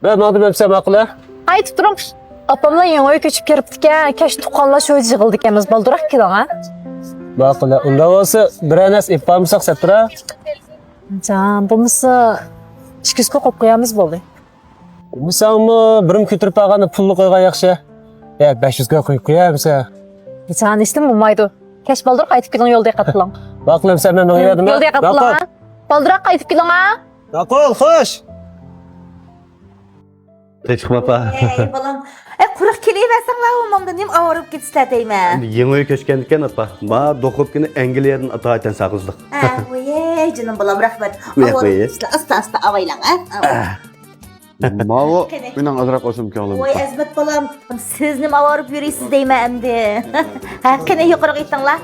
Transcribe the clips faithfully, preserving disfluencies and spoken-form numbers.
مەن ماڭدىم ئەمسە ماقۇل ھە؟ قايتىپ تۇرۇڭ. ئاپاملار يېڭى ئۆي كۆچۈپ كىرىپتىكەن. كەچ تۇغقانلار شۇ يىغىلىدىكەنمىز. بالدۇراق كېلىڭ ھە. ماقۇل ھە. ئۇنداق بولسا بىرەر نەرسە ئېلىپ بارمىساق سەپتۇرا. جان، بولمىسا ئىككى يۈز كوي قويۇپ قويامىز بولدى. بولمىساڭمۇ بىرىم كۆتۈرۈپ بارغاندا پۇلنى قويغان ياخشى. يا بەش يۈز كوي قويۇپ قويە ئەمسە. جان، ھېچنېمە بولمايدۇ. كەچ بالدۇر قايتىپ كېلىڭ، يولدا يىقىلىپ قېلىڭ. ماقۇل ئەمسە مەن مېڭىۋەردىم. يولدا يىقىلىپ قېلىڭ ھە. بالدۇراق قايتىپ كېلىڭ ھە. ماقۇل، خوش. تىنچلىقمۇ ئاپا؟ ئەي بالام، ئەي قۇرۇق كېلىۋەرسەڭلار، ئۇ ماڭدا نېمە ئاۋارە بولۇپ كېتىسىلەر دەيمەن. يېڭى ئۆي كۆچكەندىكەن ئاپا. ما دوخوپكىنى ئەنگلىيەدىن ئاتايىتەن ساغىزلىق. ھە، ۋوي جېنىم بالام، رەھمەت. ۋوي، ئاۋارە ۋوي. بولۇپ كېتىسىلەر، ئاستا ئاستا ئاۋايلاڭ ھە. ئاۋاي. ماۋۇ قېنى. مېنىڭ ئازراق ئوسۇم كۆڭلۈم. ۋوي ئەزمەت بالام، سىز نېمە ئاۋارە بولۇپ يۈرىسىز دەيمەن ئەمدى. ھە، قېنى يۇقىرىغا ئېيتىڭلار.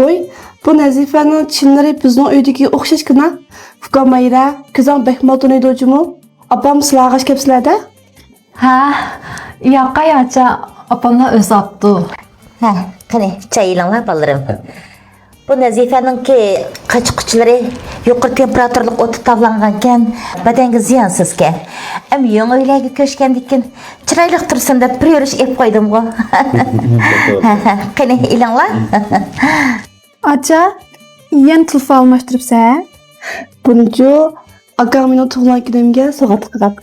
ۋوي، بۇ نەزىفەنىڭ چىنلىرى بىزنىڭ ئۆيدىكىگە ئوخشاشكىنا. ئۇكام مايرا، كۆزۈڭ بەك مال تونۇيدۇ جۇمۇ. ئاپام سىلەرگە ئاش كەپسىلەردە؟ ھە، ياقاي ئاچا، ئاپاملا ئۆزى ئاپتۇ. ھە، قېنى، چاي ئېلىڭلار بالىلىرىم. بۇ نەزىفەنىڭكى قاچا-قۇچىلىرى يۇقىرى تېمپېراتۇرىلىق ئوتتا تاۋلانغانكەن، بەدەنگە زىيانسىزكەن. ئەمما يېڭى ئۆيلەرگە كۆچكەندىن كېيىن چىرايلىق تۇرسۇن دەپ بىر يۈرۈش ئېلىپ قويدۇمغۇ. ھە، ھە، قېنى، ئېلىڭلار. ئاچا، يەنە تېلېفون ئالماشتۇرۇپسەن؟ بۇنىچۇ، ئاكاڭ مېنىڭ تۇغۇلغان كۈنۈمگە سوۋغاتلىق قىلغان.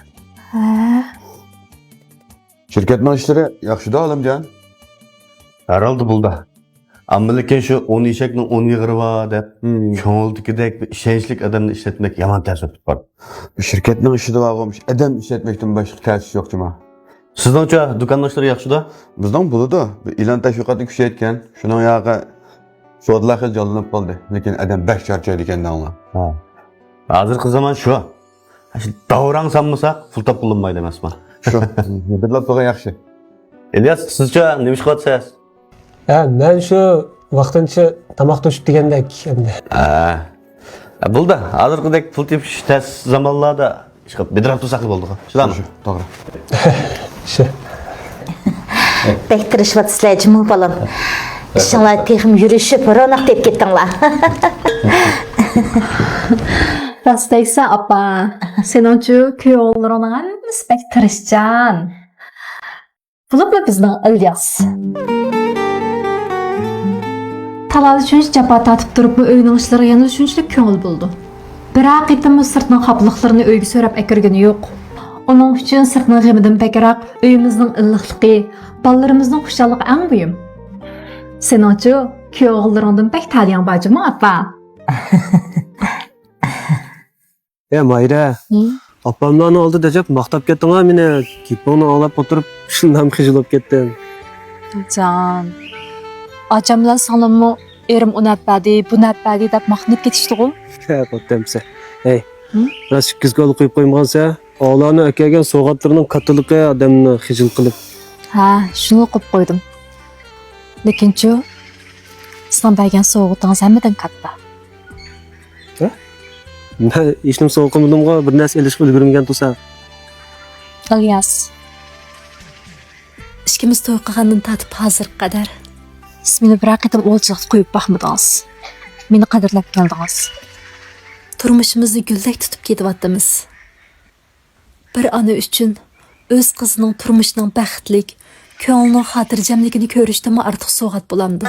ھە. شىركەتنىڭ ئىشلىرى ياخشىدا، ئالىمجان؟ ھەر ھالدا بولىدۇ. ئەمما لېكىن شۇ ئون ئېشەكنىڭ ئون ئېغىرى بار دەپ، ھىم. كۆڭۈلدىكىدەك بىر ئىشەنچلىك ئادەمنى ئىشلەتمەك يامان تەس ئۆتۈپ بارىدۇ. شىركەتنىڭ ئىشىدا بارغۇ ئادەم ئىشلەتمەكتىن باشقا تەس ئىش يوق جۇما. سىزنىڭچە، دۇكاننىڭ ئىشلىرى ياخشىدا؟ بىزنىڭ بولىدۇ. بىر ئېلان تەشۋىقاتى كۈچەيتكەن. شۇنىڭ ياقى سودىلار خېلى جانلىنىپ قالدى. لېكىن ئادەم بەك چارچايدىكەن دەڭلار. ھە. ھازىرقى زامان شۇ. شۇ داۋراڭ سالمىساق، پۇل تاپقىلى بولمايدۇ ئەمەسمۇ؟ شۇ. ھېدىرلاپ تۇرغان ياخشى. ئىلياس، سىزچە نېمە ئىش قىلىۋاتىسىز؟ ھە، مەن شۇ ۋاقتىنچە تاماق توشۇپ دېگەندەك ئەمدى. ھە. بولدى، ھازىرقىدەك پۇل تېپىش تەس زامانلاردا ئىشقىلىپ بىدراپ تۇرساقلا بولدىغۇ. شۇنداقمۇ؟ شۇ، توغرا. شۇ. بەك تىرىشىۋاتىسىلەر جۇمۇ بالام. ئىشىڭلار تېخىمۇ يۈرۈشۈپ، روناق تېپىپ كېتىڭلار. راست دەيسەن ئاپا، سېنىڭچۇ كۈيئوغۇللىرىڭنىڭ ھەممىسى بەك تىرىشچان. بولۇپمۇ بىزنىڭ ئىلياس. تالادا شۇنچە جاپا تارتىپ تۇرۇپمۇ ئۆينىڭ ئىشلىرىغا يەنىلا شۇنچىلىك كۆڭۈل بۆلىدۇ. بىرەر قېتىممۇ سىرتنىڭ خاپىلىقلىرىنى ئۆيگە سۆرەپ ئەكىرگىنى يوق. ئۇنىڭ ئۈچۈن سىرتنىڭ غېمىدىن بەكرەك ئۆيىمىزنىڭ ئىللىقلىقى، بالىلىرىمىزنىڭ خۇشاللىقى ئەڭ مۇھىم. سېنىڭچۇ كۈيئوغۇللىرىڭدىن بەك تەلىيىڭ بار جۇمۇ ئاپا. ئە ماھىرە، ھىم؟ ئاپاملارنىڭ ئالدىدا ئەجەب ماختاپ كەتتىڭ ھە مېنى. گېپىڭنى ئاڭلاپ ئولتۇرۇپ شۇنداق خىجىل بولۇپ كەتتىم. جان، ئاچام بىلەن سىڭلىممۇ ئېرىم ئۇنى ئەپ بەردى، بۇنى ئەپ بەردى دەپ ماختىنىپ كېتىشتىغۇ. ھە، بولدى ئەمسە. ھەي، ھىم؟ راست ئىككى يۈز كوينى قويۇپ قويمىغانسەن. ئاۋۇلارنىڭ ئەكەلگەن سوۋغاتلىرىنىڭ كاتتىلىقى ئادەمنى خىجىل قىلىپ. ھە، شۇنىلا قويۇپ قويدۇم. لېكىنچۇ، سىزنىڭ بەرگەن سوۋغىتىڭىز ھەممىدىن كاتتا. ھە؟ مەن ھېچنېمە سوۋغا قىلمىدىمغۇ، بىر نەرسە ئېلىشقا ئۈلگۈرمىگەن تۇرسام. ئىلياس، ئىككىمىز توي قىلغاندىن تارتىپ ھازىرغا قەدەر سىز مېنى بىرەر قېتىم ئولجىلىقتا قويۇپ باقمىدىڭىز. مېنى قەدىرلەپ كەلدىڭىز. تۇرمۇشىمىزنى گۈلدەك تۇتۇپ كېتىۋاتىمىز. بىر ئانا ئۈچۈن ئۆز قىزىنىڭ تۇرمۇشىنىڭ بەختلىك، كۆڭلىنىڭ خاتىرجەملىكىنى كۆرۈشتىنمۇ ئارتۇق سوۋغات بولامدۇ؟